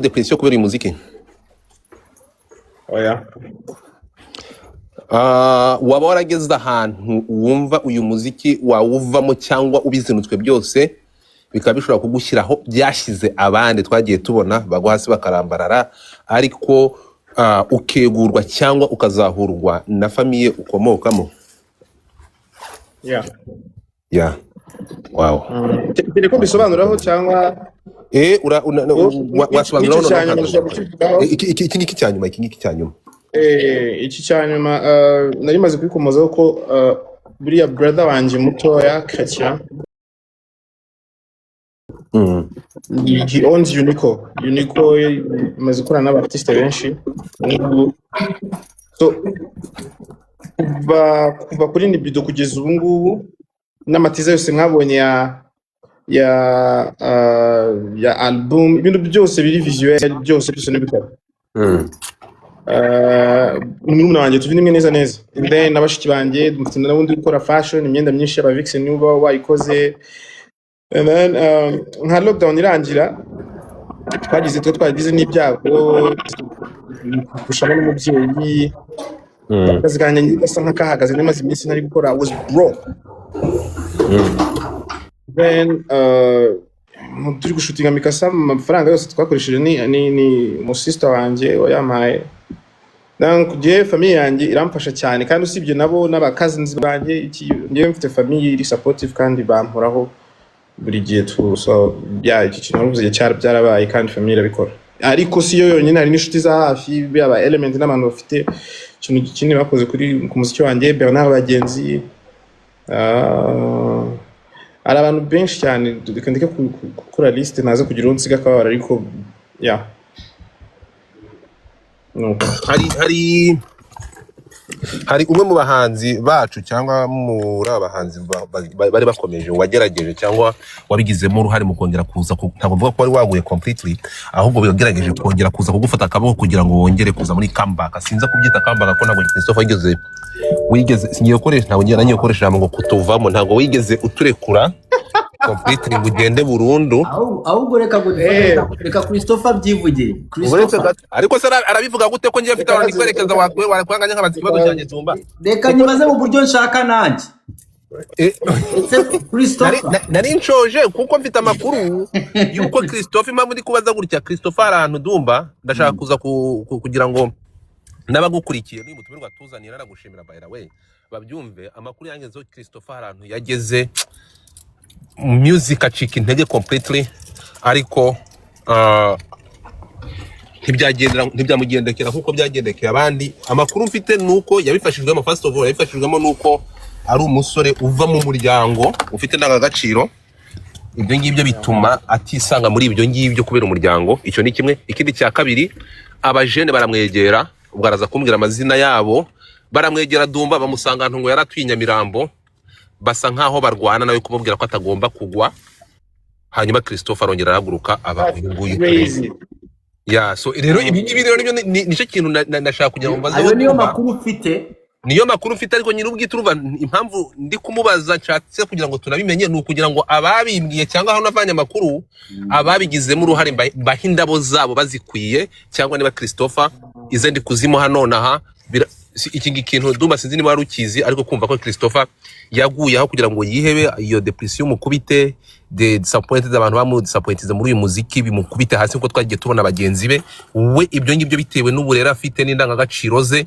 Depression kubera uyu muziki? Oya. Ah, waba warageze ahantu wumva uyu muziki wawuvamo cyangwa ubizinutswe byose bikaba bishobora kugushyiraho byashyize abandi twagiye tubona bagwa hasi bakarambarara, ariko ukegurwa cyangwa ukazahurwa na famille ukomokamo? Yeah. Yeah, wow. Ukeneye ko mbisobanuraho cyangwa? Eh, ura, una, wasobanuraho. N'icyo cya Noneho nyuma ndashaka kukivugaho. Iki ngiki cya nyuma, iki ngiki cya nyuma. Iki cya nyuma, nari maze kubikomozaho ko buriya brother wanjye mutoya Christian, he owns Unico. Unico imaze gukorana n'aba artiste benshi ubu. So kuva kuri Nibido kugeza ubu ngubu n'amatiza yose mwabonye ya album, ibintu byose biri visuel, byose byose nibikora. Murumuna wanjye tuvi nimwe neza neza. And then na bashiki banjye, mfite n'ubundi gukora fashion, imyenda myinshi y'aba vixen nibo baba bayikoze. And then nka lockdown irangira twagize, twe twagize n'ibyago gushamo n'umubyeyi. Akazi kanjye gasa nk'akahagaze, namaze iminsi ntari gukora, I was broke. Then turi gushootinga Mikasa, amafaranga yose twakoresheje ni umusista wanjye wayampaye. Donc njyewe famille yanjye iramfasha cyane, kandi usibye nabo n'aba cousins banjye, iki, njyewe mfite famille iri supportive kandi bamporaho buri gihe tu. So yeah, iki kintu navuze cyara byarabaye kandi famille irabikora, ariko si yo yonyine, hari n'inshuti za hafi, yaba Element n'abantu bafite ikintu kinini bakoze kuri ku muziki wanjye, Bernard Bagenzi, hari abantu benshi cyane. Reka ndeke gukora liste naza kugira uwo nsiga akababara, ariko yeah, nuko. Hari umwe mu bahanzi bacu cyangwa muri aba bahanzi bari bakomeje wagerageje cyangwa wabigizemo uruhare mu kongera kuza ntabwo mvuga ko wari waguye completely, ahubwo wagerageje kongera kuza kugufata akaboko kugira ngo wongere kuza muri comeback. Sinza kubyita comeback ko ntabwo Christopher wigeze singiye gukoresha, ntabwo ngiye nangiye gukoresha ijambo ngo kutuvamo, ntabwo wigeze uturekura completely ngo ugende burundu. Ahubwo reka Godfather, reka Christopher abyivugire. Uretse Christopher. gato, ariko se arabivuga gute ko ngiye mfite Reka abantu kwerekeza wakwanganya nkabaza ikibazo cyanjye tumba? Reka nyibaze mu buryo nshaka nanjye. Ese Christopher, Nari nshoje kuko mfite amakuru yuko Christophe, impamvu ndi kubaza gutya, Christophe hari ahantu dumba ndashaka kuza kugira ngo n'abagukurikiye niba utumirwa tuzanira nagushimira, by the way, babyumve. Amakuru yangezeho, Christophe hari ahantu yageze music acika intege completely, ariko ntibyamugendekera nkuko byagendekeye abandi. Amakuru mfite ni uko yabifashijwemo, first of all yabifashijwemo nuko ari umusore uva mu muryango ufite indangagaciro. Ibyo ngibyo bituma atisanga muri ibyo ngibyo kubera umuryango. Icyo ni kimwe. Ikindi cya kabiri, abajene baramwegera, ubwo araza kumbwira amazina yabo, baramwegera dumba bamusanga ahantu ngo yaratuye i Nyamirambo, basa nkaho barwana nawe kumubwira ko atagomba kugwa. Hanyuma Christophe arongera arahaguruka aba uyu nguyu tureba. Crazy. Yeah, so rero ibi ngibi rero nibyo nicyo kintu nashaka kugira ngo mbazeho. Ayo niyo Dumba. makuru ufite? Niyo makuru mfite, ariko nyir'ubwite urumva impamvu ndi kumubaza, nshatse kugira ngo tunabimenye, ni ukugira ngo ababimbwiye cyangwa aho navanye amakuru, ababigizemo uruhare mbahe indabo zabo bazikwiye, cyangwa niba Christopher ize ndi kuzimuha nonaha. Iki kintu Dumba sinzi niba wari ukizi, ariko kumva ko Christopher yaguye aho kugira ngo yihebe, iyo depression mukubite, de disappointed, abantu bamu disappointed muri uyu muziki bimukubite hasi nkuko twagiye tubona bagenzi be, we ibyo ngibyo bitewe n'uburere afite n'indangagaciro ze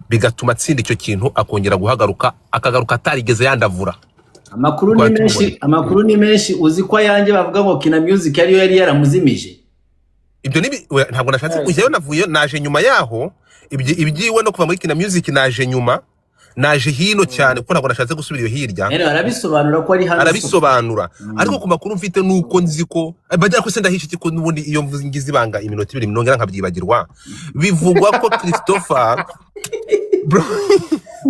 bigatuma atsinda icyo kintu, akongera guhagaruka, akagaruka atarigeze yandavura. Amakuru ni Twari menshi. tumubonye. Amakuru ni menshi. Uzi ko ayanjye bavuga ngo Kina Music ariyo yari yaramuzimije? Ibyo nibi ntabwo nashatse kujyayo, navuye naje nyuma yaho. Ibyiwe no kuva muri Kina Music naje nyuma, naje hino cyane kuko ntabwo nashatse gusubira iyo hirya. Rero arabisobanura ko ari hano. Arabisobanura, ariko ku makuru mfite nuko nzi ko bajya ko se ndahisha iki, ko n'ubundi iyo mvuze ngize ibanga iminota 2 nongera nkabyibagirwa. Bivugwa ko Christopher, bro,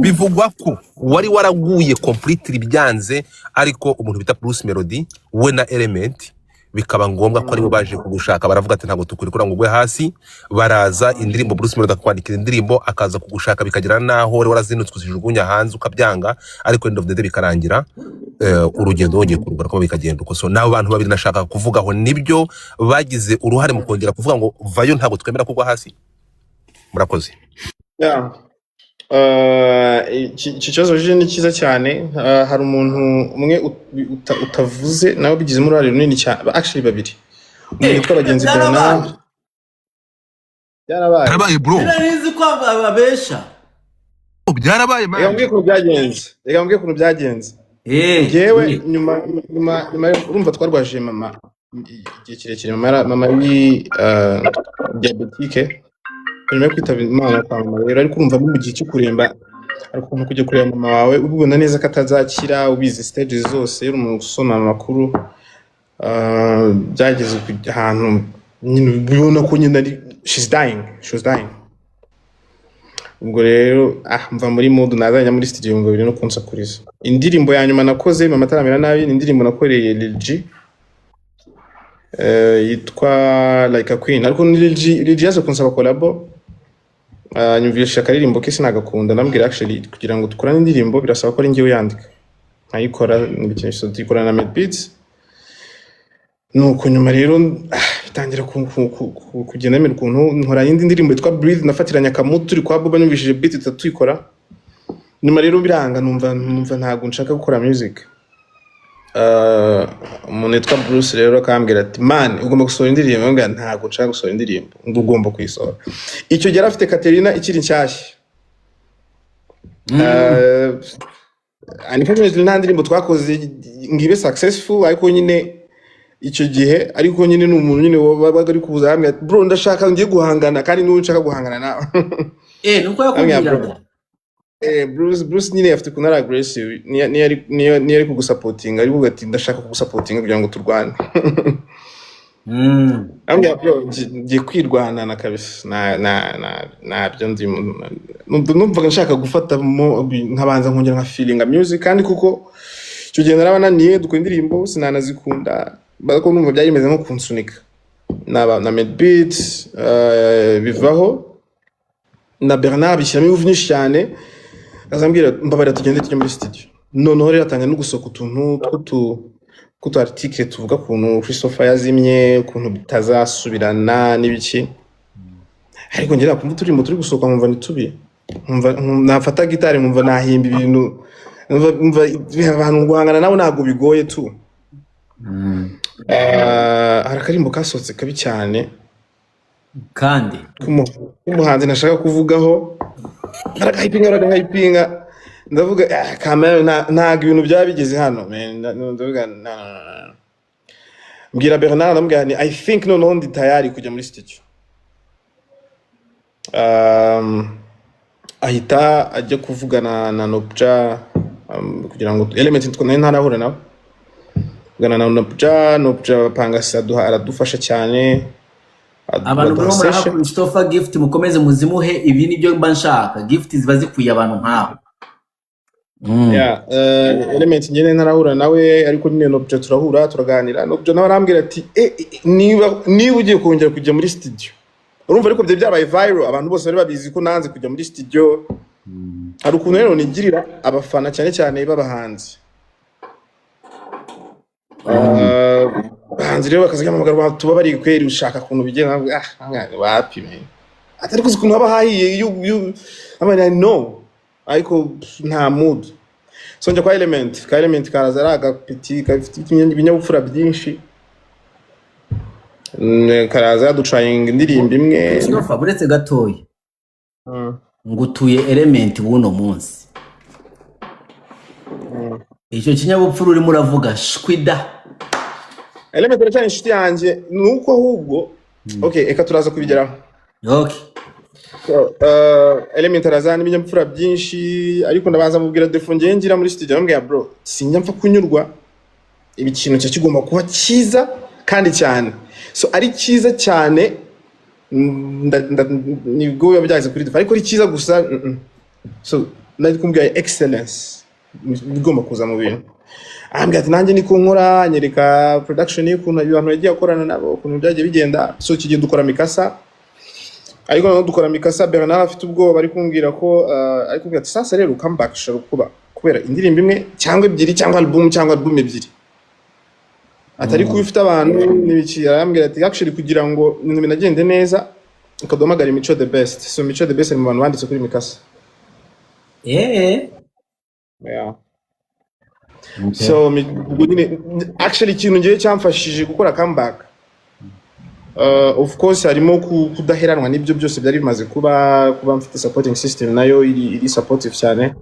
bivugwa ko wari waraguye completely byanze, ariko umuntu bita Bruce Melody we na Element Bikaba ngombwa ko aribo baje kugushaka, baravuga ati: "Ntabwo tukurekura ngo ugwe hasi." Baraza, indirimbo, Bruce Melody akakwandikira indirimbo, akaza kugushaka, bikagera n'aho wari warazinutswe uzijugunya hanze ukabyanga, ariko end of the day bikarangira urugendo wongeye kurugaruka, bikagenda uko. So n'abo bantu babiri nashaka kuvugaho, nibyo bagize uruhare mu kongera kuvuga ngo: "Vayo, ntabwo twemera kugwa hasi." Murakoze. Yeah. Iki kibazo uje ni cyiza cyane. Hari umuntu umwe utavuze nawe bigizemo uruhare runini cyane, actually babiri, umuntu witwa Bagenzi Bernard. Byarabaye? Byarabaye. Byarabaye, bro. Nari nzi ko ababesha. Byarabaye. Reka Man. mbwire ukuntu byagenze, reka mbwire ukuntu byagenze. Njyewe nyuma urumva twarwaje mama igihe kirekire. Mama yari diabétique. Nyuma yo kwitaba Imana kwa mama rero, ariko urumva mu gihe cyo kuremba, hari ukuntu kujya kureba mama wawe ubibona neza ko atazakira, ubizi stages zose, uri umuntu usoma amakuru, byageze ku ahantu nyine ubibona ko nyine ari she's dying, she was dying. Ubwo rero mva muri mood nazajya muri studio ngo biri no kunsakuriza. Indirimbo ya nyuma nakoze mama ataramera nabi ni indirimbo nakoreye Lil G, yitwa Like a Queen. Ariko ni Lil G, Lil G yaje kunsaba collabo, nyumvisha akaririmbo ke sinagakunda. Ndambwira: "Actually, kugira ngo dukorane indirimbo birasaba ko ari njyewe uyandika nkayikora n'ibikinisho." Tuyikorana na Medbeats. Nuko nyuma rero bitangira kugenda bimera ukuntu. Nkora indi ndirimbo yitwa Breathe, nafatiranye akamutu turi kwa Boba, nyumvishije beat itatu tuyikora. Nyuma rero biranga, numva ntabwo nshaka gukora music. Umuntu witwa Bruce rero akambwira ati: "Man, ugomba gusohora indirimbo." Ndamubwira: "Ntabwo nshaka gusohora indirimbo." Ngo: "Ugomba kuyisohora." Icyo gihe yari afite Katerina ikiri nshyashya. Unfortunately nta ndirimbo twakoze ngo ibe successful, ariko nyine icyo gihe, ariko nyine ni umuntu nyine wabaga ari kuza arambwira ati: "Bro, ndashaka ngiye guhangana kandi n'uwo nshaka guhangana nawe." Nuko Arambwira, bro, yakubwiraga. Bruce nyine afite ukuntu ari aggressive, niyo ari kugusupportinga, ari kuvuga ati: "Ndashaka kugusupportinga kugira ngo turwane." Arambwira: "Bro, ngiye kwirwanana kabisa, na na na ntabyo ndimo." Numvaga nshaka gufata nkabanza nkongera nka feelinga music, kandi kuko icyo gihe narabananiye, dukora indirimbo sinanazikunda, ariko numva byari bimeze nko kunsunika na Medbeat, bivaho na Bernard bishyiramo ingufu nyinshi cyane, azambwira: "Mbabarira, tugende tujye muri studio." Noneho rero atangira no gusohoka utuntu tw'utu article tuvuga ukuntu Christopher yazimye, ukuntu bitazasubirana n'ibiki. Ariko njye nakumva uturirimbo turi gusohoka nkumva ni tubi, nkumva nafata gitari nkumva nahimba ibintu, nkumva abantu guhangana nabo ntabwo bigoye tu. Hari akarimbo kasohotse kabi cyane Kandi k'umuhanzi ntashaka kuvugaho. Baragahypinga, baragahypinga, ndavuga: "Ah, kamere, ntabwo ibintu byaba bigeze hano, man." Ndavuga: "No, no, no, no." Mbwira Bernard, ndamubwira nti: "I think noneho ndi tayari kujya muri studio." Ahita ajya kuvugana na Nopja, kugira ngo Element nari ntarahura nawe, kuvugana na Nopja. Nopja bapanga aduha, aradufasha cyane, Abantu baduha muriho muraha session. Christopher gift, mukomeze muzimuhe. Ibi nibyo mba nshaka, gift ziba zikwiye abantu nk'abo. Yeah, Element njye ntarahura nawe, ariko nyine Nopja turahura, turaganira. Nopja nawe arambwira ati: "Niba ugiye kongera kujya muri studio." Urumva ariko byari byabaye viral, abantu bose bari babizi ko nanze kujya muri studio. Hari ukuntu rero nigirira abafana, cyane cyane b'abahanzi. Abahanzi rero bakaza bahamagara: "Tuba bari kweri, ushaka ukuntu bigenda." Ah, wapi man, atari kuzi ukuntu haba hahiye iyo I know, ariko nta mood. So njya kwa Element, ka Element karaza ari agapeti gafite ibinyabupfura byinshi. Karaza yaducayinga indirimbo imwe. Christopher, buretse gatoya, ngutuye Element w'uno munsi. Icyo kinyabupfura urimo uravuga, shwida. Element aracyari inshuti yanjye, ni uko ahubwo, okay, reka turaza kubigeraho. Okay. So, Element araza n'ibinyabupfura byinshi, ariko ndabanza mubwira défaut ngiye ngira muri studio. Ndamubwira: "Bro, sinjya mpfa kunyurwa, ibi kintu cyo kigomba kuba cyiza kandi cyane." So ari cyiza cyane, nibwo biba byageze kuri défaut, ariko ari cyiza gusa, So nari kumubwira excellence igomba kuza mu bintu. Arambwira ati nanjye niko nkora, anyereka production y'ukuntu abantu yagiye akorana nabo, ukuntu byagiye bigenda. So iki gihe dukora Mi Casa, ariko noneho dukora Mi Casa, Bernard afite ubwoba, ari kumbwira ko ari kumbwira ati sasa rero comeback ishobora kuba kubera indirimbo imwe cyangwa ebyiri cyangwa album cyangwa album ebyiri, atari kuba ifite abantu n'ibiki. Arambwira ati actually kugira ngo ibintu binagende neza, ukaduhamagara Mico the Best. So Mico the Best ari mu bantu banditse kuri Mi Casa. Yeah. So ubwo nyine actually ikintu ngiye cyamfashije gukora comeback, of course harimo kudaheranwa n'ibyo byose byari bimaze kuba, kuba mfite supporting system nayo iri supportive cyane,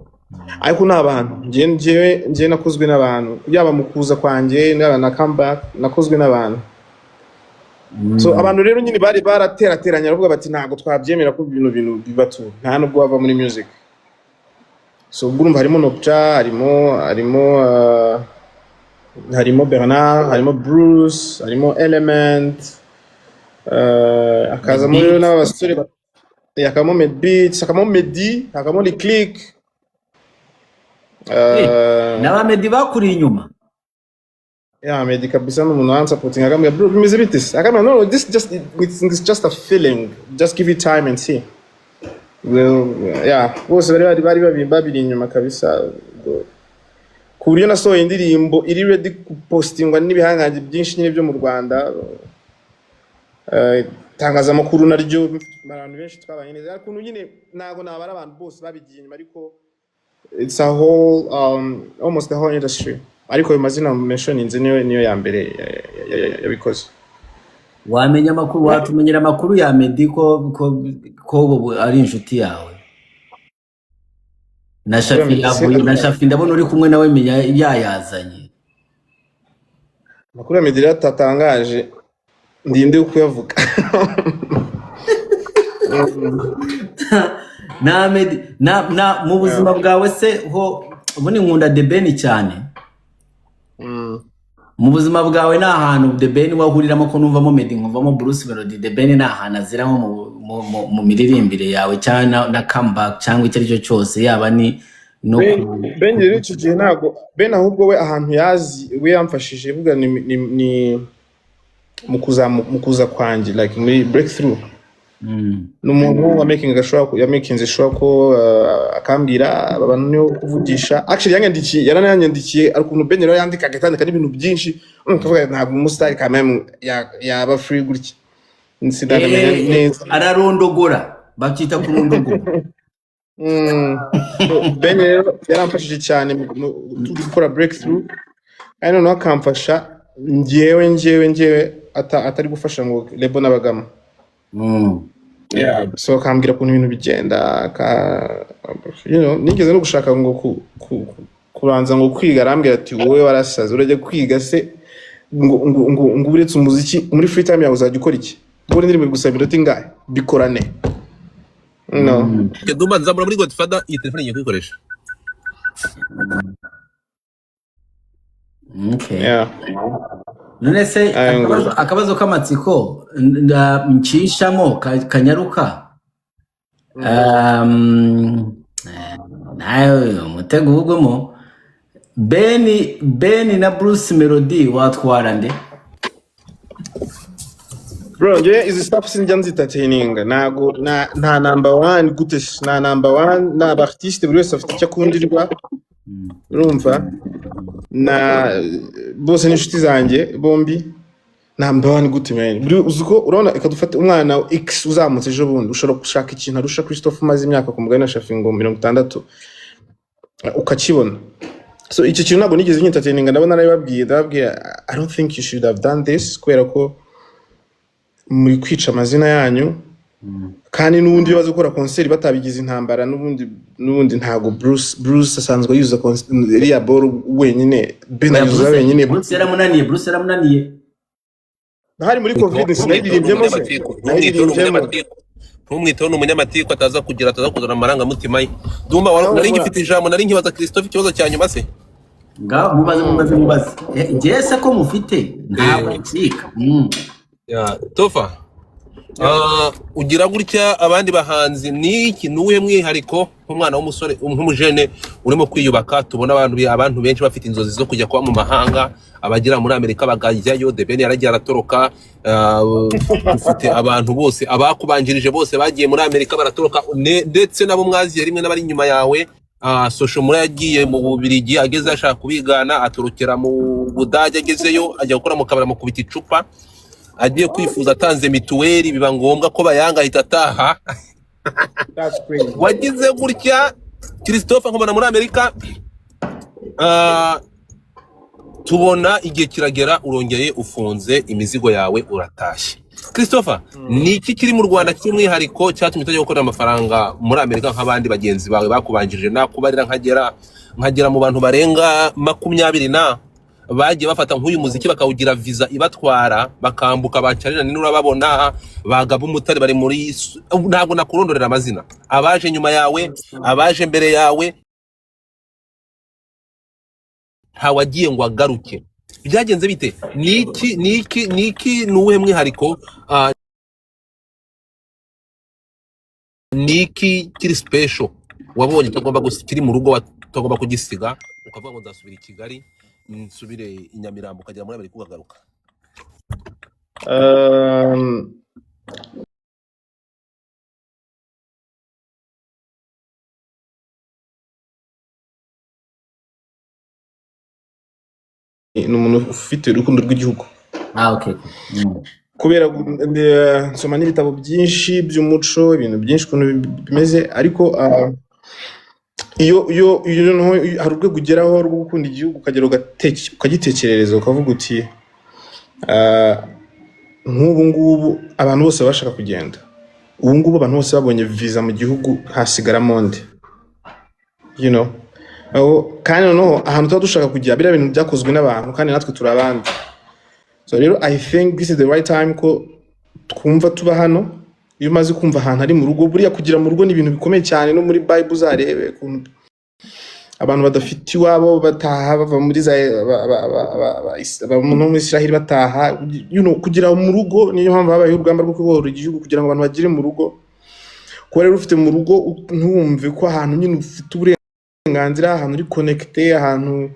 ariko ni abantu. Njyewe nakozwe n'abantu, yaba mu kuza kwanjye, yaba na comeback, nakozwe n'abantu. So abantu rero nyine bari baraterateranye, baravuga bati ntabwo twabyemera ko ibintu biba tu nta nubwo wava muri music. So ubwo urumva harimo Nopja, harimo Bernard, harimo Bruce, harimo Element, hakazamo rero Beat. n'aba basore hakabamo Medbeats, hakabamo Meddy, hakabamo Lick. N'aba Meddy bakuriye inyuma. Yeah, Meddy kabisa ni umuntu wansupporting, akambwira bro bimeze bite se, akambwira no, this just it's just a feeling, just give it time and see. Well, yeah, bose bari babiri inyuma kabisa. Ubwo ku buryo nasohoye indirimbo iri ready gupostingwa n'ibihangange byinshi nyine byo mu Rwanda, itangazamakuru naryo, abantu benshi twabanye neza. Ariko ukuntu nyine ntabwo nabara abantu bose babigiye inyuma, ariko it's a whole almost the whole industry, ariko ayo mazina mentioninze niyo ya mbere yabikoze. Wamenya amakuru, watumenyera amakuru ya Meddy ko ubu ari inshuti yawe na Shafi. Meddy se Yavuye na Shafi, ndabona uri kumwe nawe, menya yayazanye. Amakuru ya Meddy rero atatangaje, ndinde kuyavuga. Na Meddy na mu buzima bwawe se ho, ubundi nkunda The Ben cyane. Mu buzima bwawe ni ahantu The Ben wahuriramo, ko numvamo Meddy, nkumvamo Bruce Melody, The Ben ni ahantu aziramo mu miririmbire yawe cyangwa na comeback cyangwa icyo ari cyo cyose, yaba ni no Ben ku Ben rero icyo gihe ntabwo Ben, ahubwo we ahantu yazi we yamfashije vuga ni mu kuza kwanjye, like muri breakthrough. Ni umuntu wa making sure, ya making sure ko akambwira aba bantu niyo kuvugisha. Actually yanyandikiye, yaranyandikiye, ariko ukuntu Ben rero yandika agatandika n'ibintu byinshi, kavuga ntabwo umusitari quand même yaba free gutya, sinanamenya neza. Ararondogora, babyita kurondogora. So, Ben rero yaramfashije cyane turi gukora breakthrough, kandi noneho akamfasha njyewe atari gufasha ngo label n'abagamo. Yeah. So akambwira ukuntu ibintu bigenda, nigeze no gushaka ngo kubanza ngo kwiga, arambwira ati wowe warasaze, urajya kwiga se ngo uretse umuziki muri free time yawe uzajya ukora iki? Gukora indirimbo bigusaba iminota ingahe? Bikorane no. Dumba, nzamura muri Godfather, iyi telefone ngiye kuyikoresha. Okay. Yeah. None se Ayo ngo akabazo k'amatsiko ncishamo kanyaruka. Nawe umutego ugwemo, Ben na Bruce Melody watwara nde? Bro, njye izi stuff sinjya nzitatininga, ntago nta number one gute se? Nta number one, ni aba artiste, buri wese afite icyo akundirwa, urumva, na bose ni inshuti zanjye bombi. Number one gute man? Buri uzi ko urabona, reka dufate umwana X uzamutse ejo bundi, ushobora gushaka ikintu arusha Christophe umaze imyaka ku mugani na Shafi ngo 60, ukakibona. So icyo kintu ntabwo nigeze nyitateninga, ndabona narabibabwiye, ndababwiye I don't think you should have done this, kubera ko muri kwica amazina yanyu, kandi n'ubundi iyo baza gukora concert batabigize intambara, n'ubundi ntabwo Bruce asanzwe yuza iriya ball wenyine, Ben Oya, ayuzuza Bruce wenyine. Bruce yaramunaniye, Bruce yaramunaniye. Hari muri Covid, sinayiririmbyemo se? Ntumwiteho ni Nayiririmbyemo. umunyamatiku, ntumwiteho ni umunyamatiku, ataza kugira, ataza kuzana amarangamutima ye. Dumba, nari ngifite ijambo, nari nkibaza Christophe ikibazo cya nyuma se. Ngaho mubaze, mubaze, mubaze. Njyewe se ko mufite ntabwo ncika. Ya, Tofa. Ugira gutya abandi bahanzi, ni iki, ni uwuhe mwihariko nk'umwana w'umusore, nk'umujene urimo kwiyubaka? Tubona abantu benshi bafite inzozi zo kujya kuba mu mahanga, abagera muri Amerika bakajyayo. The Ben yaragiye aratoroka. Dufite abantu bose abakubanjirije bose bagiye muri Amerika baratoroka, ndetse nabo mwaziye rimwe n'abari inyuma yawe. Social Mula yagiye mu Bubiligi, ageze ashaka kubigana atorokera mu Budage, agezeyo ajya gukora mu kabari, amukubita icupa agiye kwifuza, atanze mituweli biba ngombwa ko bayanga, ahita ataha. That's crazy. Wagize gutya Christophe nkubona muri Amerika, tubona igihe kiragera urongeye ufunze imizigo yawe uratashye. Christopher, ni iki kiri mu Rwanda cy'umwihariko cyatumye utajya gukorera amafaranga muri Amerika nk'abandi bagenzi bawe bakubanjirije? Nakubarira nkagera mu bantu barenga 20 na bagiye bafata nk'uyu muziki bakawugira visa ibatwara bakambuka, bacarira nini, urababona bagaba umutare bari muri, ntabwo nakurondorera amazina, abaje nyuma yawe, abaje mbere yawe, ntawagiye ngo agaruke. Byagenze bite? Niki, niki, niki, ni uwuhe mwihariko, niki kiri special wabonye utagomba kiri mu rugo utagomba kugisiga, ukavuga ngo nzasubira i Kigali, nsubire i Nyamirambo, ukagera muri Amerika ukagaruka? Ni umuntu ufite urukundo rw'igihugu. Ah, okay. Kubera nsoma n'ibitabo byinshi by'umuco, ibintu byinshi ukuntu bimeze, ariko iyo noneho hari urwego ugeraho rwo gukunda igihugu, ukagera ukagitekerereza, ukavuga uti nk'ubu ngubu abantu bose bashaka kugenda, ubu ngubu abantu bose babonye visa mu gihugu, hasigaramo nde? You know, aho kandi noneho ahantu tuba dushaka kujya, biriya bintu byakozwe n'abantu kandi natwe turi abandi. So rero I think this is the right time ko twumva tuba hano. Iyo umaze kumva ahantu ari mu rugo, buriya kugira mu rugo ni ibintu bikomeye cyane. No muri Bible uzarebe ukuntu abantu badafite iwabo bataha, bava muri za no muri Israel bataha, kugira mu rugo. Niyo mpamvu habayeho urugamba rwo kubohora igihugu, kugira ngo abantu bagere mu rugo. Kuba rero ufite mu rugo, ntiwumve ko ahantu nyine ufite uburenganzira, ahantu uri connecté, ahantu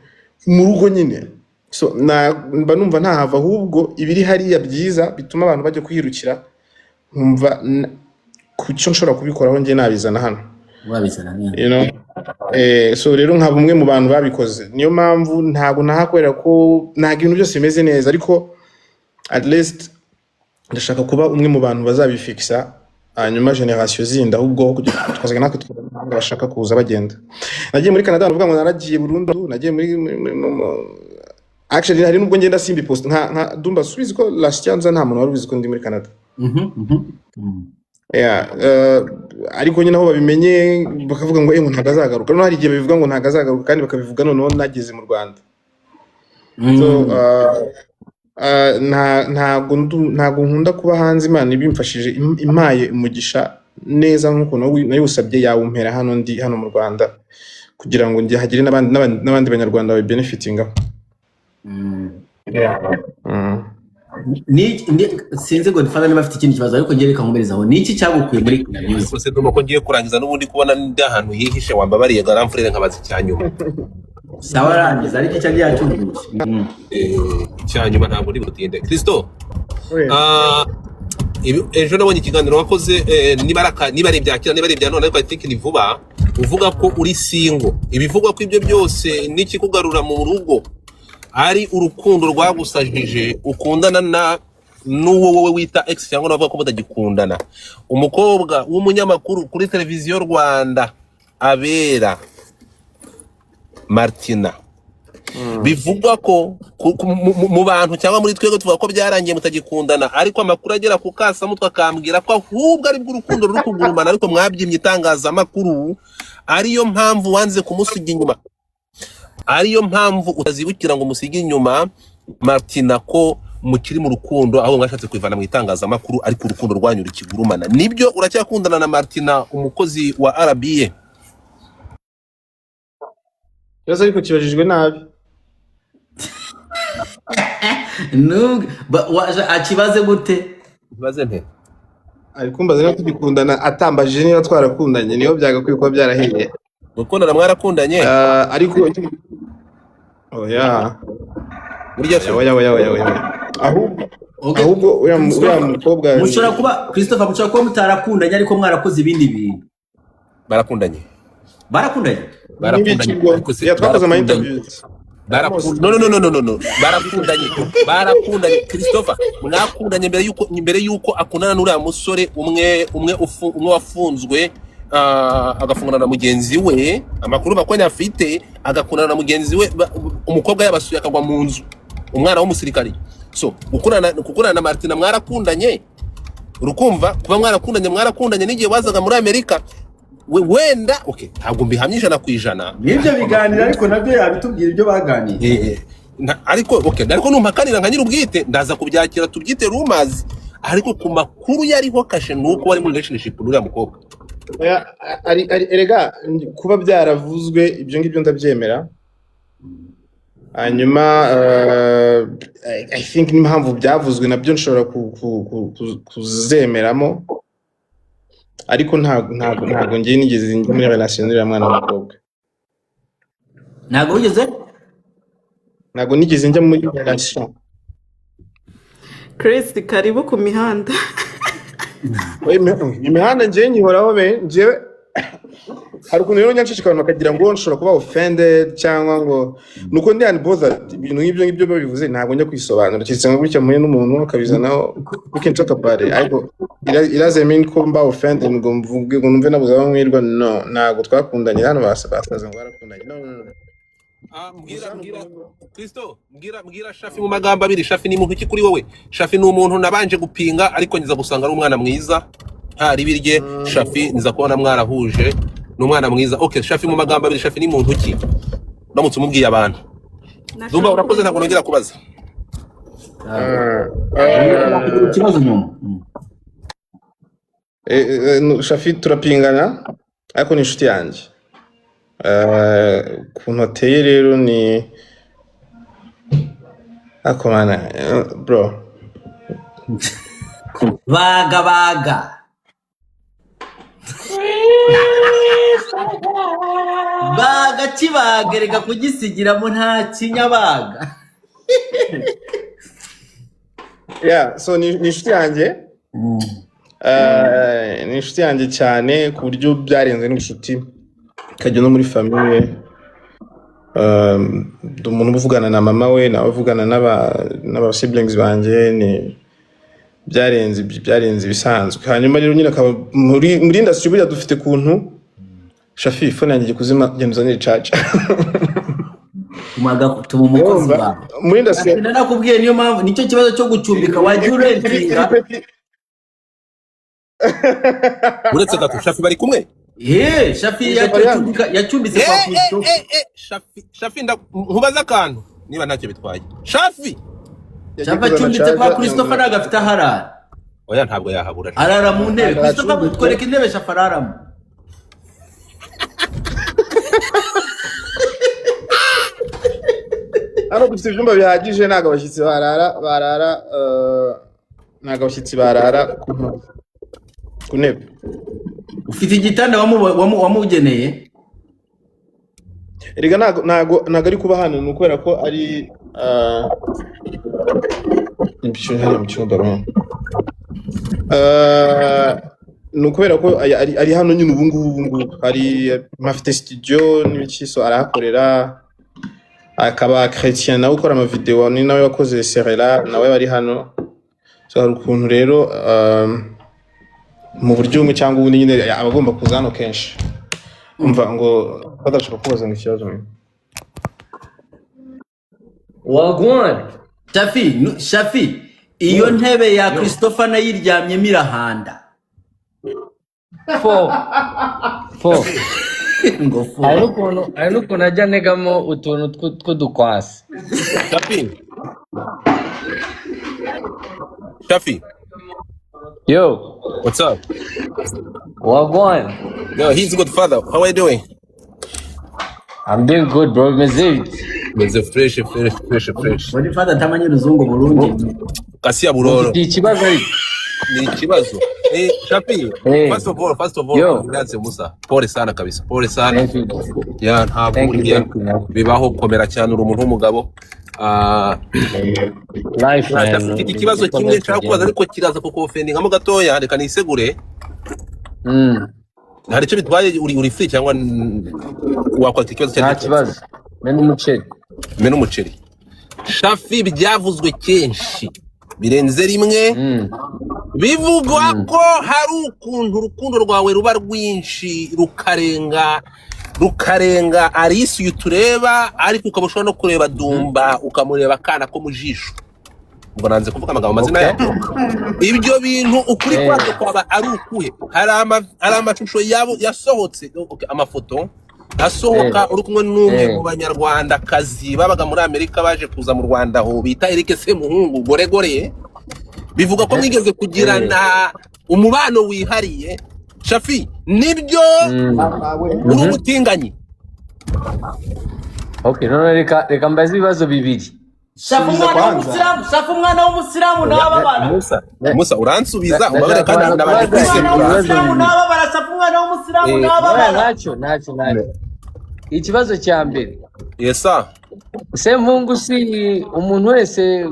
mu rugo nyine. So mba numva ntahava, ahubwo ibiri hariya byiza bituma abantu bajya kwirukira, nkumva ku cyo nshobora kubikoraho njye nabizana hano. Wabizana neza. You know? So rero nkaba umwe mu bantu babikoze. Niyo mpamvu ntabwo naha, kubera ko ntabwo ibintu byose bimeze neza, ariko at least ndashaka kuba umwe mu bantu bazabifikisa, hanyuma generation zindi ahubwo tukazaga natwe tukabona bashaka kuza bagenda. Nagiye muri Canada, ndavuga ngo naragiye burundu, nagiye muri actually hari nubwo ngenda simbi post nka Dumba subizi ko last year nza nta muntu wari ubizi ko ndi muri Canada. Yeah, ariko nyine aho babimenye bakavuga ngo ngo ntabwo azagaruka. Noneho hari igihe babivuga ngo ntabwo azagaruka, kandi bakabivuga noneho nageze mu Rwanda. So ntabwo nkunda kuba hanze. Imana ibimfashije, impaye umugisha neza nk'uko nayiwusabye, yawumpera hano ndi hano mu Rwanda, kugira ngo njye hagire n'abandi banyarwanda babibenefitingaho. Sinzi Godfather niba afite ikindi kibazo, ariko njye reka nkomerezaho. Ni iki cyagukuye muri Kina Music? Gusa ndumva ko ngiye kurangiza n'ubundi kubona ndi ahantu hihishe, wambabariye garamfurere nkabaza icyanyuma. Sawa, arangiza, ariko icyo agiye yacyumvise. Icyanyuma ntabwo ndi butinde, Christo. Oui. Ejo nabonye ikiganiro wakoze, niba ari ibya kera, niba ari ibya none, ariko I think ni vuba, uvuga ko uri single. Ibivugwa ko ibyo byose n'ikikugarura mu rugo ari urukundo rwagusajije, ukundana na n'uwo wowe wita ex, cyangwa navuga ko mutagikundana, umukobwa w'umunyamakuru kuri Televiziyo Rwanda, Abera Martina. Bivugwa ko mu bantu cyangwa muri twebwe tuvuga ko byarangiye mutagikundana, ariko amakuru agera ku kasamutwe akambwira ko ahubwo aribwo urukundo ruri kugurumana, ariko mwabyimye itangazamakuru, ariyo mpamvu wanze kumusiga inyuma, ariyo mpamvu utazibukira ngo umusige inyuma Martina, ko mukiri mu rukundo, ahubwo mwashatse kwivana mu itangazamakuru, ariko urukundo rwanyu rukigurumana. Nibyo, uracyakundana na Martina, umukozi wa RBA? Ikibazo ariko kibajijwe nabi. Akibaze gute? Ikibaze nte? Ari kumbaza niba tugikundana, atambajije niba twarakundanye, niyo byagakwiye kuba byarahiye. Gukundana mwarakundanye. Ah, ariko oya. Burya se? Oya, oya, oya, oya, ahubwo Okay. ahubwo uriya Christopher, mukobwa mushobora kuba, Christopher, mushobora kuba mutarakundanye ariko mwarakoze ibindi bintu. Barakundanye. Barakundanye. Barakundanye. N'ibikigo. Ariko se Ya, twakoze ama barakundanye. interviews. No, no, no, no, no, no, no, barakundanye, barakundanye. Christopher, mwakundanye mbere yuko akundana n'uriya musore umwe wafunzwe, agafungana na mugenzi we. Amakuru makonya afite, agakundana na mugenzi we, umukobwa yabasuye akagwa mu nzu, umwana w'umusirikari. So gukundana na Martina, mwarakundanye. Urukumva kuba mwarakundanye, mwarakundanye n'igihe wazaga muri Amerika. Wenda okay, ntabwo mbihamya 100%. N'ibyo biganiro ariko nabyo yabitubwira ibyo baganiye. Ariko okay, ariko numpakanira nka nyir'ubwite ndaza kubyakira, tubyite rumors. Ariko ku makuru yariho kashe ni uko wari muri relationship n'uriya mukobwa. Oya, ari erega kuba byaravuzwe ibyo ngibyo ndabyemera. Hanyuma I think n'impamvu byavuzwe nabyo nshobora kuzemeramo, ariko ntabwo ngiye nigeze njya muri relation n'uriya mwana w'umukobwa. Ntabwo wigeze? Ntabwo nigeze njya muri relation. Chris, karibu ku mihanda. Oya, imihanda ngewe nyihoraho be. Ngewe hari ukuntu rero nyanceceka, abantu bakagira ngo nshobora kuba offended cyangwa ngo nuko ndi unbothered. Ibintu nk'ibyo ngibyo babivuze ntabwo njya kwisobanura, keretse nka gutya muhuye n'umuntu akabizanaho, we can talk about it, ariko it doesn't mean ko mba offended ngo mvuge ngo numve nabuze aho nkwirwa. No, ntabwo twakundanye. Hano basaza ngo barakundanye. No, no, no. Ah, mbwira Kristo, mbwira Shafi mu magambo abiri. Shafi ni muntu ki kuri wowe? Shafi ni umuntu nabanje gupinga, ariko nza gusanga ari umwana mwiza, nta ribi rye. Shafi nza kubona mwarahuje, ni umwana mwiza. Okay, Shafi mu magambo abiri, Shafi ni muntu ki uramutse umubwiye abantu? Dumba, urakoze, ntabwo nongera kubaza. Ah, Kugira ikibazo nyuma. No, Shafi turapingana ariko ni inshuti yanjye. Ukuntu ateye rero ni ariko mana, bro. Baga baga baga kibaga, reka kugisigiramo nta kinyabaga. Yeah, so ni inshuti yanjye. Ni inshuti yanjye cyane ku buryo byarenze n'inshuti ikajya no muri famille. Ndi umuntu uvugana na mama we, nawe uvugana n'aba siblings banjye. Ni byarenze ibisanzwe. Hanyuma rero nyine akaba muri industry, buriya dufite ukuntu. Shafi, phone yanjye igiye kuzima, genda uzanire charger. Tuma umukozi Urumva, wawe. muri industry Nakubwiye, niyo mpamvu nicyo kibazo cyo gucumbika, wajya urentinga. Uretse gato, Shafi bari kumwe? Ye, Shafi yacumbitse kwa Christophe. Shafi, Shafi, nkubaze akantu niba ntacyo bitwaye, Shafi. Shafi acumbitse kwa Christophe, ntabwo afite aho arara. Oya, ntabwo yahabura. Arara mu ntebe. Ntabwo Christophe, acumbitse. twereka intebe Shafi araramo. Hano dufite ibyumba bihagije, ntabwo abashyitsi barara ntabwo abashyitsi barara ku ntebe. Ufite igitanda wamugeneye? Erega ntabwo ari kuba hano, ni ukubera ko ari hariya mu cyumba bamwe. Ni ukubera ko ari hano nyine ubu ngubu hari mpafite studio n'ibiki, so arahakorera. Akaba Chrétien nawe ukora amavideo, ni nawe wakoze Serera, nawe bari hano. So hari ukuntu rero mu buryo bumwe cyangwa ubundi nyine aba agomba kuza hano kenshi. Umva ngo badashobora kubaza ngo ikibazo. Wagwan. Shafi, Shafi, iyo ntebe ya Christopher nayiryamyemo irahanda. Fo. Fo. Ngo fo. Hari n'ukuntu ajya anegamo utuntu tw'udukwasi. Shafi, Shafi. Yo. What's up? Wagwan. Yo, he's good father, how are you doing? I'm doing good, bro. Meze bite? Meze fresh, fresh, fresh, fresh. Buri fata atamanye uruzungu Burundi. Kasiya buroro. Mufitiye ikibazo ariko. Ni ikibazo. Shafi, Hey. first of all, Yo. congrats Musa. Pole sana kabisa. Pole sana. Thank you. Yeah, ntabwo Thank you, buriya thank you, man. bibaho. Komera cyane, uri umuntu w'umugabo. Ah, Life, man. mfite ikibazo kimwe nshaka kubaza, ariko kiraza kukoffendingamo gatoya, reka nisegure. Hari icyo bitwaye? Uri free cyangwa wakwaka ikibazo icyo Nta ari cyo cyose? kibazo, mena umuceri. Mena umuceri. Shafi, byavuzwe kenshi birenze rimwe, bivugwa ko hari ukuntu urukundo rwawe ruba rwinshi, rukarenga Alice uyu tureba, ariko ukaba ushobora no kureba Dumba, ukamureba akana ko mu jisho. Ubwo nanze kuvuga amagambo, amazina yabo. Ibyo bintu ukuri kwabyo kwaba ari ukuhe? Hari amashusho yabo yasohotse, okay, amafoto asohoka uri kumwe n'umwe mu banyarwandakazi babaga muri Amerika baje kuza mu Rwanda, aho bita Eric Semuhungu Goregore. Bivuga ko mwigeze kugirana umubano wihariye. Shafi, nibyo? Uri umutinganyi? Okay, none reka mbaze ibibazo bibiri. Shafa, Subiza umwana kwanza. w'umusilamu. Shafa, umwana w'umusilamu ntababara. Musa, Musa, uransubiza. Umbabarire Ndashaka kandi kubanza nabanje kubaza Umwana kwisegura. ibibazo w'umusilamu bibiri. ntababara. Shafa, umwana w'umusilamu Oya, ntababara. Ntacyo. Ikibazo cya mbere, Yesa. Semuhungu si umuntu wese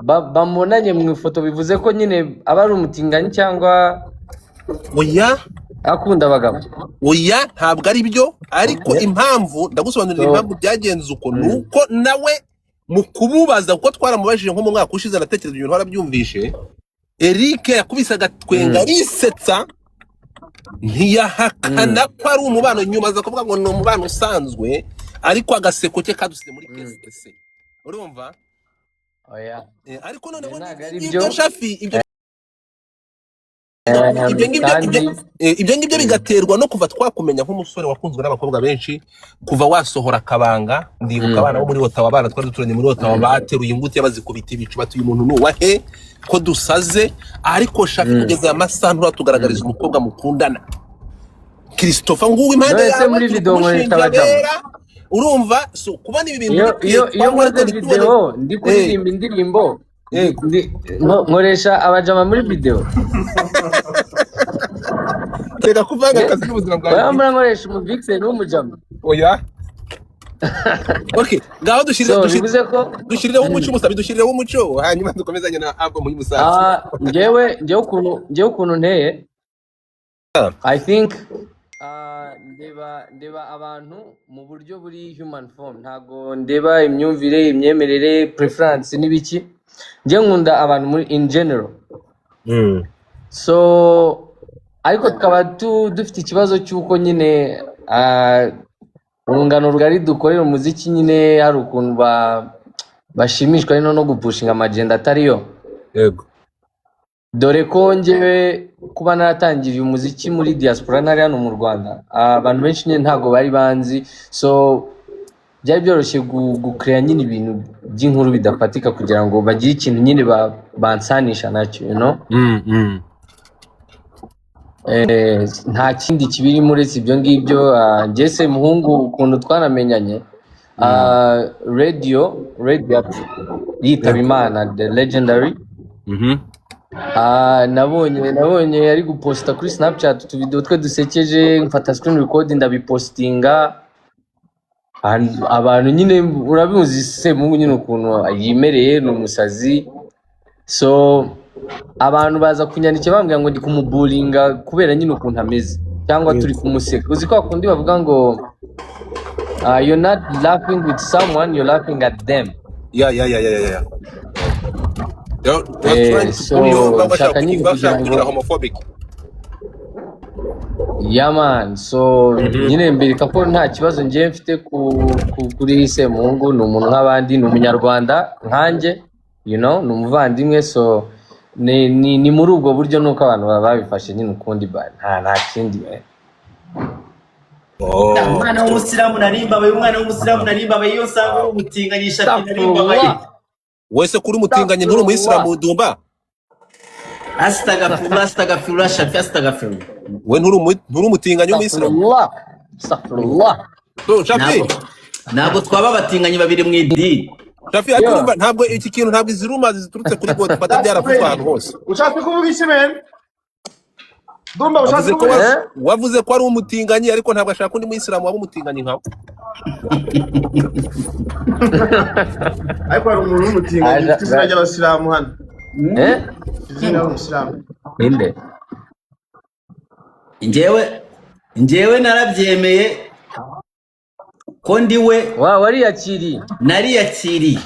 bamubonanye mu ifoto bivuze ko nyine aba ari umutinganyi cyangwa Oya. akunda abagabo. Oya, ntabwo ari byo, ariko impamvu ndagusobanurira, impamvu byagenze uko ni uko nawe mu kumubaza, kuko twaramubajije nko mu mwaka ushize, aratekereza ibintu warabyumvishe, Eric yakubise agatwenga, arisetsa, ntiyahakana ko ari umubano. Nyuma aza kuvuga ngo ni umubano usanzwe, ariko agaseko ke kadusize muri kese, urumva? Oya. Ariko noneho Ibyo ntabwo ari ibyo byo. Shafi, ibyo ibyo ngibyo Kandi ibyo ngibyo bigaterwa no kuva twakumenya nk'umusore wakunzwe n'abakobwa benshi kuva wasohora akabanga. Ndibuka abana bo muri Ottawa, abana twari duturanye muri Ottawa, bateruye ingutiya bazikubita ibicu, batuye umuntu ni uwahe ko dusaze? Ariko Shafi, kugeza aya masaha nturatugaragariza umukobwa mukundana. Christopher nguwo impande None se yawe, muri turi video nkoresha kumushinja abadamu? bera, urumva? So kubona ibi bintu Iyo bikwiye iyo iyo twanywa, ariko nkoze ntitubone video ndi kuririmba indirimbo, nkoresha abajama muri video? Reka kuvanga akazi n'ubuzima bwawe Oya, bwite. mbona nkoresha umuvixen w'umujama. Oya, okay, ngaho dushirire So bivuze ko dushirireho umuco, umusabi, dushirireho umuco, hanyuma dukomezanye na album y'umusaza. Ah, njyewe ukuntu nteye, I think ndeba abantu mu buryo buri human form. Ntago ndeba imyumvire, imyemerere, preference n'ibiki. Njye nkunda abantu muri in general. So ariko tukaba dufite ikibazo cy'uko nyine urungano rugari dukorera umuziki nyine hari ukuntu bashimishwa no gupushinga amagenda atariyo, dore ko njyewe kuba naratangiriye umuziki muri diaspora, ntari hano mu Rwanda, abantu benshi nyine ntabwo bari banzi. So byari byoroshye gucreya nyine ibintu by'inkuru bidafatika kugira ngo bagire ikintu nyine bansanisha nacyo. Nta kindi kibirimo uretse ibyo ngibyo. Njye Semuhungu ukuntu twanamenyanye, Radio yitaba Imana, the legendary. Nabonye ari guposta kuri Snapchat utuvideo twe dusekeje, mfata screen record ndabipostinga. Abantu nyine urabizi, Semuhungu nyine ukuntu yimereye, ni umusazi. So abantu baza kunyandikira bambwira ngo ndi kumuburinga kubera nyine ukuntu ameze cyangwa turi kumuseka. Uzi ko kundi bavuga ngo you're not laughing with someone, you're laughing at them. Yeah. They're trying to So pull you, bashaka nshaka nyine bashaka kugira kugira ngo homophobic. Yeah man, so nyine mbereka ko nta kibazo ngiye mfite kuri Semuhungu. Ni umuntu nk'abandi, ni umunyarwanda nkanjye, ni umuvandimwe. So ni muri ubwo buryo, nuko abantu baba babifashe nyine ukundi, nta kindi. Oh. Umwana w'umusilamu narimbabaye, umwana w'umusilamu narimbabaye. Iyo nsanga uri umutinganyi, Shafi, narimbabaye. Astaghfirullah. Wese kuri umutinganyi, nturi umuyisilamu, Dumba? Astagfirullah, astagfirullah, Shafi, astagfirullah. We nturi umutinganyi w'umuyisilamu? Astaghfirullah, astaghfirullah. So Shafi, Ntabwo twaba abatinganyi babiri mu idini. Shafi, ariko Yeah. urumva ntabwo iki kintu, ntabwo izi rumors ziturutse kuri Godfather byaravuzwe ahantu hose. Ushatse kuvuga iki, men? Dumba, ushatse Wavuze ko kuvuga Eh? wavuze ko ari umutinganyi, ariko ntabwo ashaka undi muyisilamu waba umutinganyi nkawe. Ariko hari umuntu w'umutinganyi Aja- ufite izina ry'abasilamu hano. Eh? Ufite izina ry'umusilamu. Inde? Njyewe narabyemeye ko ndi we. Wa wariyakiriye. Nariyakiriye.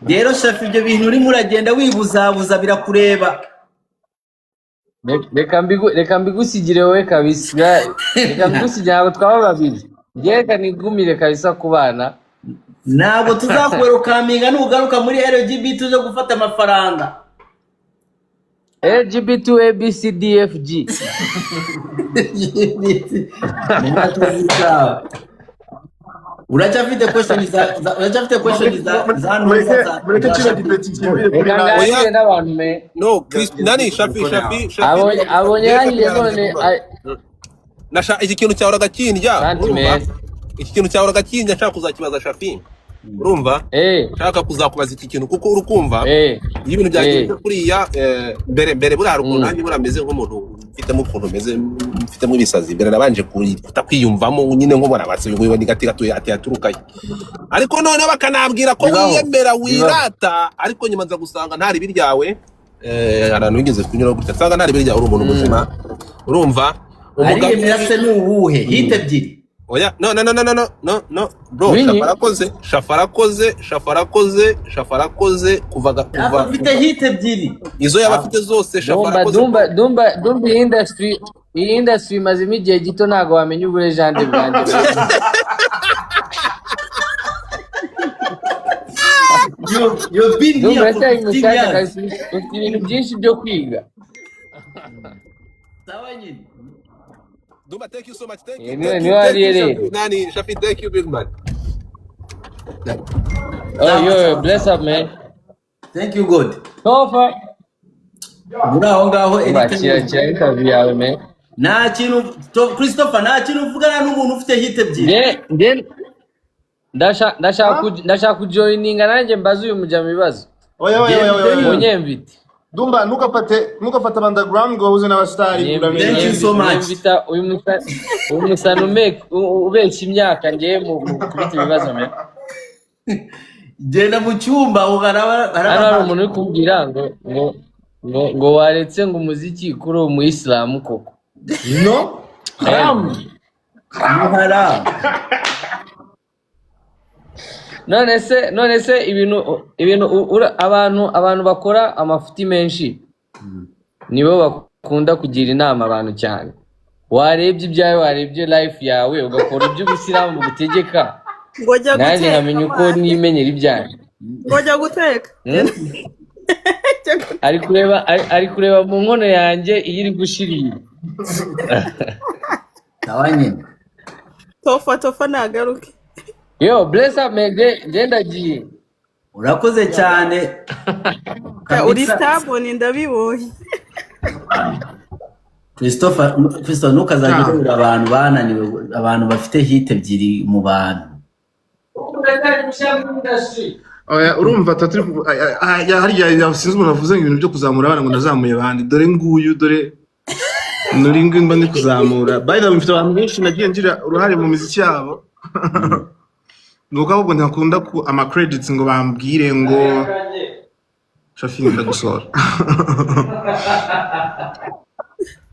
Rero Shafi, ibyo bintu urimo uragenda wibuzabuza birakureba. Reka mbigusigire wowe kabisa. Reka mbigusigire, ntabwo twaba babiri. Njye reka nigumire kabisa ku bana. Ntabwo tuzakuwelcominga nugaruka muri LGBT uje gufata amafaranga. LGBT ABCDFG. Uracyafite question za Mureke ntuza za mureke za kino Shafi. gipeti kivire kuri Reka nawe. nganire n'abantu me. No, Chris, nani, Shafi, Shafi, Shafi. Abonye Reka yanjye turangize none. kuba. Nasha iki kintu cyahoraga kindya, Santi urumva? man. Iki kintu cyahoraga kindya, nshaka kuzakibaza Shafi, urumva? Eh. Nshaka kuzakubaza iki kintu kuko urukumva iyo ibintu byagenze kuriya, mbere mbere buriya hari ukuntu nanjye buriya meze nk'umuntu mfitemo ukuntu meze, mfitemo ibisazi. Mbere nabanje kutakwiyumvamo nyine, nkubona basi uyu ni gati gato ati yaturukayo, ariko noneho bakanabwira ko Bibaho. wiyemera, Bibaho. wirata, ariko nyuma nza gusanga nta ribi ryawe. Hari ahantu wigeze kunyura gutya nsanga nta ribi ryawe, uri umuntu muzima, urumva? Umugabo Ariyemera se ni uwuhe? Hit ebyiri. Oya, no, no, no, no, no, no, no, no, bro. Winyi. Shafa arakoze, Shafa arakoze, Shafa arakoze, Shafa arakoze kuva Shafi kuva afite hit ebyiri. Izo yaba afite zose, Shafa Dumba, arakoze. Dumba, Dumba, Dumba, iyi industry imazemo igihe gito, ntabwo wamenya ubulegend bwanjye. You've been Dumba, here for uracyari 15 mushyashya years. kabisa, ufite ibintu byinshi byo kwiga. Sawa nyine. Dumba, thank you so much, thank you. Niwe Thank you, niwe thank you. wariyereye. Shafi, nani, Shafi, thank you, big man. Oh, Sawa yo, sawa. Bless up, man. Thank you, God. Tofa. Muri aho ngaho Umva, anytime. kira kira interview yawe, man. Nta kintu Christopher, nta kintu uvugana n'umuntu ufite hit ebyiri. Nge ndashaka kujoininga nanjye mbaze uyu mujya mu bibazo. Oya, oya, oya, oya, oya. Munyemvite. Dumba, ntukafate underground ngo bahuze n'abasitari, uramenye. Thank you so much. Nyemvita uyu musana ubeshya imyaka ngiye mu kubita ibibazo, man. Genda mu cyumba uharaba. Hano hari umuntu uri kumbwira ngo waretse ngo umuziki kuri uwo muyisilamu koko. No. Haram. Haram. None se ibintu abantu bakora amafuti menshi nibo bakunda kugira inama abantu cyane. Warebye ibyawe, warebye life yawe, ugakora ibyo ubisilamu bugutegeka, Ngo jya nanjye guteka. nkamenya uko Man. nimenyera ibyanjye. Ngo jya guteka. Jya guteka. Ari kureba mu nkono yanjye iyo iri gushirira. Sawa nyine. Tofa, Tofa nagaruke. Yo, bless up, man. Nge ndagiye. Urakoze cyane. Uri Kabisa. Stubborn, ndabibonye. Christopher, Christopher, ntukazajya Ah. uhura abantu bananiwe, abantu bafite hit ebyiri mu bantu. Oya, urumva tuba turi harya sinzi umuntu wavuze ngo ibintu byo kuzamura abana, ngo nazamuye abandi. Dore nguyu, dore nuri nguyu mba ndi kuzamura. By the way, mfite abantu benshi nagiye ngira uruhare mu miziki yabo, ni uko ahubwo ntakunda ku ama credits ngo bambwire ngo Shafi ndagusohora.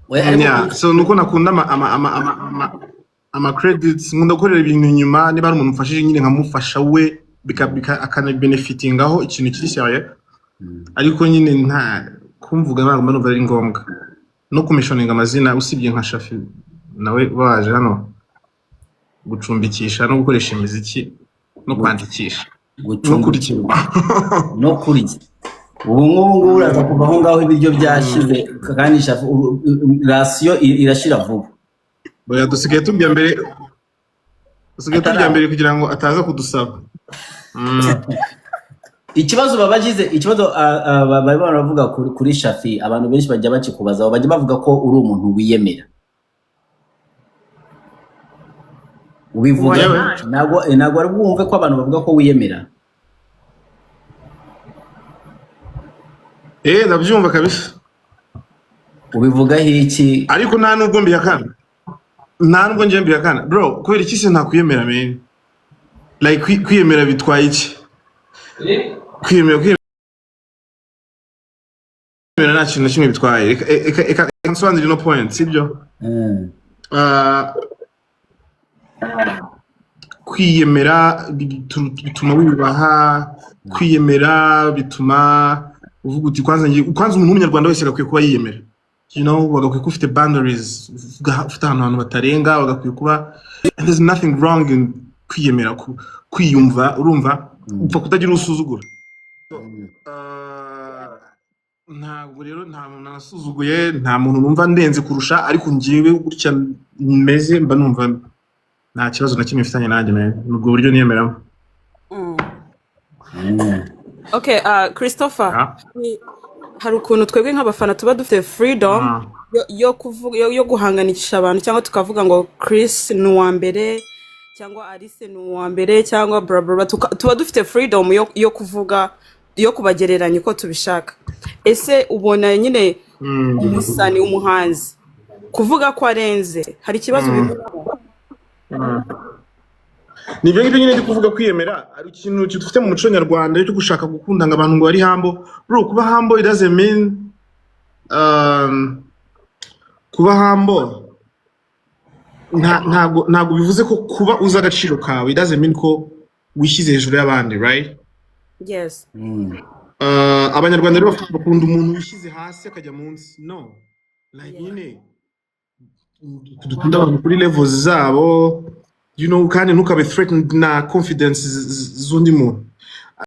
Oya, ariko Yeah, so nuko nakunda ama credits, nkunda gukorera ibintu inyuma. Niba hari umuntu mfashije nyine nkamufasha we bika akanabenefitingaho ikintu kiri sérieux, ariko nyine nta kumvuga, ntabwo mba numva ari ngombwa no kumentioninga amazina, usibye nka Shafi nawe waje hano gucumbikisha no gukoresha imiziki no kwandikisha no kurya. Gucumbikirwa no kurya. Ubu ngubu ngubu uraza kuva aho ngaho ibiryo byashize, kandi Shafi, ration irashira vuba. Oya, dusigaye turya mbere, dusigaye turya mbere kugira ngo ataza kudusaba. Ikibazo babagize, ikibazo bari baravuga kuri Shafi, abantu benshi bajya bakikubaza, bajya bavuga ko uri umuntu wiyemera, ubivuga. Yewe. Ntabwo wari bwumve ko abantu bavuga ko wiyemera? Ndabyumva kabisa. Ubivugaho iki? Ariko nta nubwo mbihakana, nta nubwo njye mbihakana, bro. Kubera iki se ntakwiyemera, man? Like, kwiyemera bitwaye iki? Kwiyemera nta kintu na kimwe bitwaye. Reka nsobanurire ino point, sibyo? Ah, kwiyemera bituma wiyubaha. Kwiyemera bituma uvuga uti kwanza kwanza umuntu w'umunyarwanda wese agakwiye kuba yiyemera, bagakwiye kuba ufite boundaries, ufite ahantu abantu batarenga, bagakwiye kuba, and there's nothing wrong in kwiyemera, kwiyumva, urumva, upfa kutagira usuzugura. Ntabwo rero nta muntu nasuzuguye, nta muntu numva ndenze kurusha, ariko njyewe gutya meze mba numva nta kibazo na kimwe mfitanye nanjye, man. Ni ubwo buryo niyemeramo. Okay, Christopher, Ah. hari ukuntu twebwe nk'abafana tuba dufite freedom yo kuvuga, yo guhanganisha abantu, cyangwa tukavuga ngo Chris ni uwa mbere, cyangwa Alice ni uwa mbere, cyangwa bla bla bla. Tuba dufite freedom yo kuvuga, yo kubagereranya uko tubishaka. Ese ubona nyine umusani, umuhanzi kuvuga ko arenze, hari ikibazo ubibonamo? Ni ibyo ngibyo nyine ndi kuvuga. Kwiyemera ari ikintu dufite mu muco nyarwanda cyo gushaka gukunda ngo abantu ngo bari humble. Bro, kuba humble, it doesn't mean kuba humble ntabwo bivuze ko kuba uzi agaciro kawe, it doesn't mean ko wishyize hejuru y'abandi, right? Yes. Abanyarwanda rero bakunda umuntu wishyize hasi akajya munsi. No, like, nyine dukunda abantu kuri levels zabo, kandi ntukabe threatened na confidence z'undi muntu.